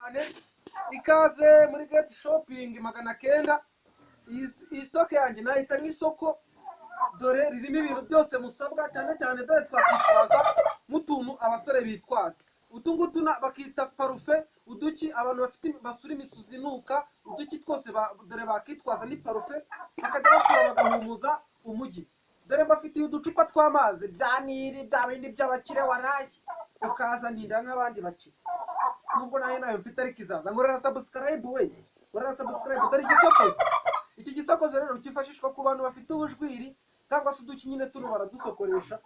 Cyane ikaze muri Get Shopping 900. Iyi stock yanjye nahita nk'isoko, dore ririmo ibintu byose musabwa, cyane cyane dore twakwitwaza nk'utuntu abasore bitwaza utu ngutu bakita parufe, uduki abantu bafite basura imisuzi inuka, uduki twose dore bakitwaza ni parufe, bakajya basura bagahumuza umujyi. Dore mbafitiye uducupa tw'amazi bya Nili, bya bindi by'abakire waraye ukazanira nk'abandi bakire, nubwo nayo nayo mfite ariko izaza. Nkorera subscribe we, nkorera subscribe. Dore igisokozo, iki gisokozo rero cyifashishwa ku bantu bafite ubujwiri cyangwa se uduki nyine tuno baradusokoresha.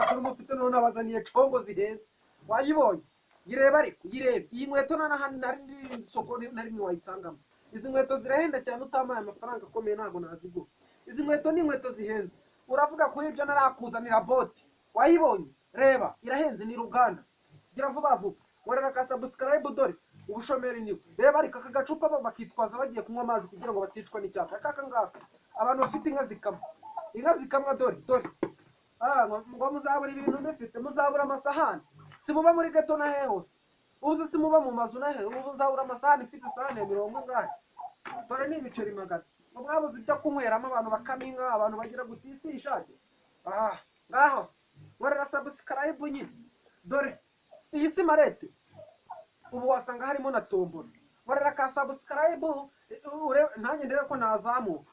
Turi mufite none abazaniye congo zihenze, wayibonye? Yireba ariko yirebe iyi nkweto, nta n'ahandi nari soko na rimwe wayisangamo. Izi nkweto zirahenda cyane, utamaye amafaranga akomeye ntabwo nazigura. Izi nkweto ni inkweto zihenze. Uravuga kuri ibyo narakuzanira bote, wayibonye? Reba irahenze, ni ruganda. Gira vuba vuba warera ka subscribe, dore ubushomeri niwe. Reba ariko aka gacupa bo bakitwaza bagiye kunywa amazi kugira ngo baticwa n'icyaka. Aka ngaka abantu bafite inka zikamwa, inka zikamwa, dore dore ngo muzabura ibintu mufite, muzabura amasahani, si muba muri gato na hehe hose, ubu si muba mu mazu na hehe, ubu muzabura amasahani, mfite isahani ya 40 ingahe, dore ni ibiceri 100. Ngo mwabuze ibyo kunyweramo, abantu bakama inka, abantu bagira guti isi ishaje. Ngaho se nkorera subscribe nyine. Dore iyi si marete, ubu wasanga harimo na tombora. Nkorera ka subscribe nanjye ndebe ko nazamuka,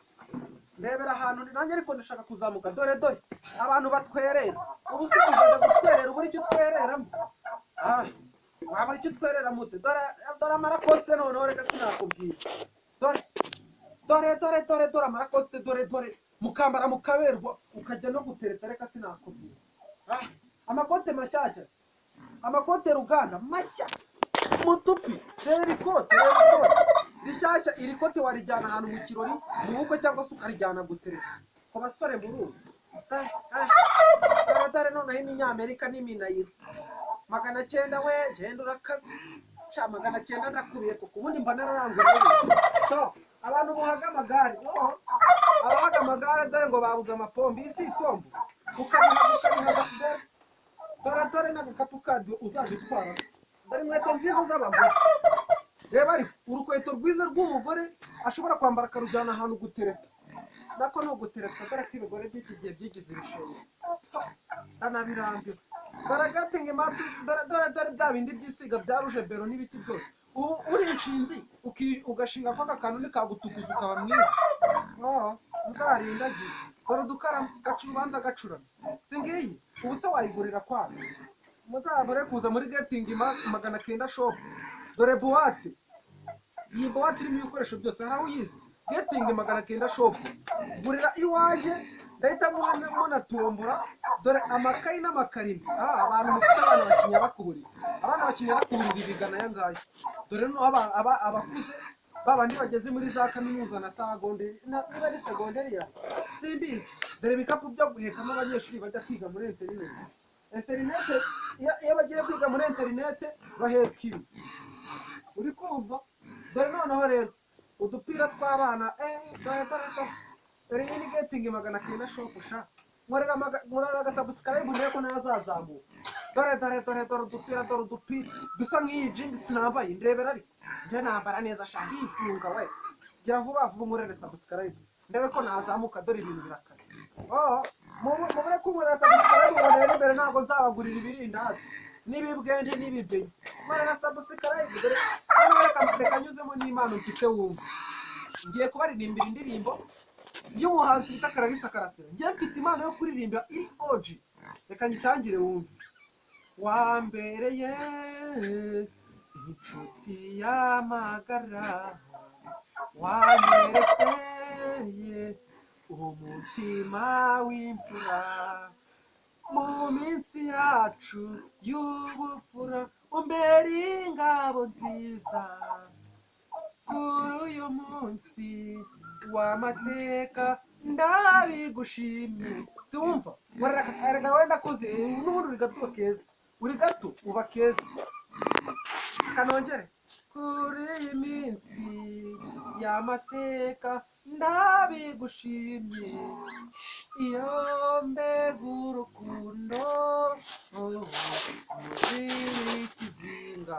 ndebera ahantu nanjye ariko ndashaka kuzamuka. Dore dore abantu batwerera, ubu se uzajya gutwerera ubura icyo utwereramo? Wabura icyo utwereramo ute? Dore dore amarakoste noneho reka sinakubwira. Dore dore dore dore dore amarakoste, dore dore mukambara mukaberwa, ukajya no gutereta, reka sinakubwira. Amakote mashyashya, amakote ruganda mashya mutupi. Reba ikote, reba ikote rishyashya. Iri kote warijyana ahantu mu kirori, mu bukwe, cyangwa se ukarijyana gutereta ku basore burundu. Dore dore dore noneho iminyamerika n'iminayiro 900 we, genda urakaze sha 900 ndakubiye kuko ubundi mba nararanguye. To abantu buhaga amagare, abahaga amagare dore ngo babuze amapombi, isi ipombo ukabihaga ukabihaga. Dore dore n'agakapu kadi uzajya utwara. Dore inkweto nziza z'abagore, reba ariko urukweto rwiza rw'umugore ashobora kwambara akarujyana ahantu gutereta, nako ni ugutereta. Dore ko ibigore by'iki gihe byigize ibishenge, ndanabirambiwe baragatinga imatu. Dore dore dore bya bindi byisiga bya ruje bero n'ibiki byose, ubu uri inshinzi ugashinga ko aka kantu nikagutukuza ukaba mwiza. Nzarindagiye. Dore udukaramu gaca urubanza gacurama, si ngiyi ubu se wayigurira kwana? Muzabure kuza muri Getting 900 Shop. Dore buwate, iyi buwate irimo ibikoresho byose, hari aho uyizi? Getting 900 Shop, gurira iwanjye ndahita munatombora. Dore amakayi n'amakarine, abantu mufite abana bakinya bakuburira, abana bakinya bakuburira bigana aya ngaya. Dore noneho abakuze babandi bageze muri za kaminuza na segonderi, niba ari segonderi ya simbizi. Dore ibikapu byo guhekamo abanyeshuri bajya kwiga muri interineti. Interinete iyo bagiye kwiga muri interinete baheka ibi, uri kumva? Dore noneho rero udupira tw'abana, dore dore dore dore iyi ni Getting 900 Shop sha. Nkorera agasubscribe ndebe ko nazazamuka. Dore dore dore dore udupira, dore udupira dusa nk'iyi jinsi nambaye, ndebera ariko njye nambara neza sha, ndifunga we. Gira vuba vuba nkorere subscribe ndebe ko nazamuka, dore ibintu birakaze. Mubure kunkorera subscribe ngo rero imbere ntabwo nzabagurira ibirindazi n'ibibwende n'ibibenyi. Nkorera subscribe. Dore hano reka nyuzemo n'impano mfite wumva. Ngiye kubaririmbira indirimbo y'umuhanzi bita Clarisse Karasira. Ngiye mfite impano yo kuririmba iri OG, reka nyitangire wumve. Wambereye inshuti y'amagara, wanyeretse umutima w'imfura, mu minsi yacu y'ubupfura umbere ingabo nziza. Kuri uyu munsi w'amateka ndabigushimye. Si wumva? Erega wenda kuzi n'ubundi uri gato keza, uri gato uba keza. Kanongere kuri iyi minsi y'amateka ndabigushimye, iyo mbega urukundo muri ikizinga.